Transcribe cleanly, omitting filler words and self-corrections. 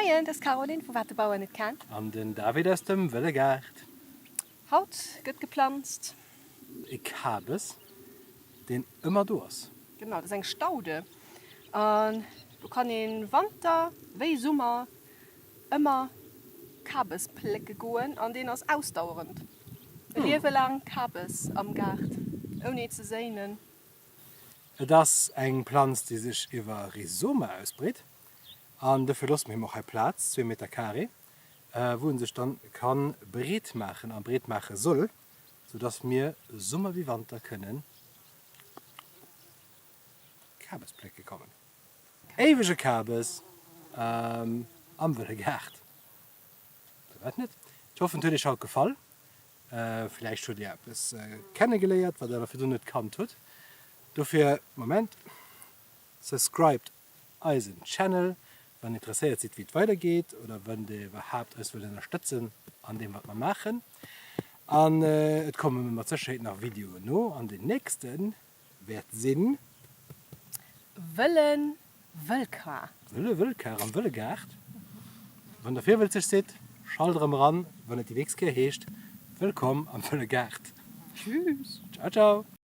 Moien, dat ass d'Caroline vu Wat de Bauer net kennt. An den David aus dem Wëlle Gaart. Haut gëtt geplanzt. E Kabes, deen ëmmer do ass. Genau, dat ass eng Staude. An do kann een Wanter wéi Summer ëmmer Kabes plécke goen an deen ass ausdauerend. E Liewe laang Kabes am Gaart, ouni ze séinen. Et ass eng Planz, déi sech iwwer Rhizome ausbreet an dofir loosse mer him och hei Plaz, zwee Meter carré, wou en sech dann ka breet maachen a breet maache soll, sou dass mir Summer wéi Wanter kënnen Kabes plécke kommen. Éiwege Kabes am wëlle Gaart, firwat net? Ech hoffen et huet iech haut gefall. Villäicht hutt dir eppes kennegeléiert, wat der virdrun net kannt hutt. Dofir, Moment, subscribed eisen Channel, wann dir interesséiert sidd wéi et weider geet oder wann dir iwwerhaapt eis wëllt ënnerstëtzen an deem wat mer maachen. An et komme mat Sécherheet nach Videoen no an den nächste wäert sinn. Wëllen Wëllkar. Wëlle Wëllkar am wëlle Gaart. Wann der virwëlzeg sidd, schalt erëm eran, wann et déi nächst Kéier heescht, Wëllkomm am wëlle Gaart. Tschüss. Ciao ciao.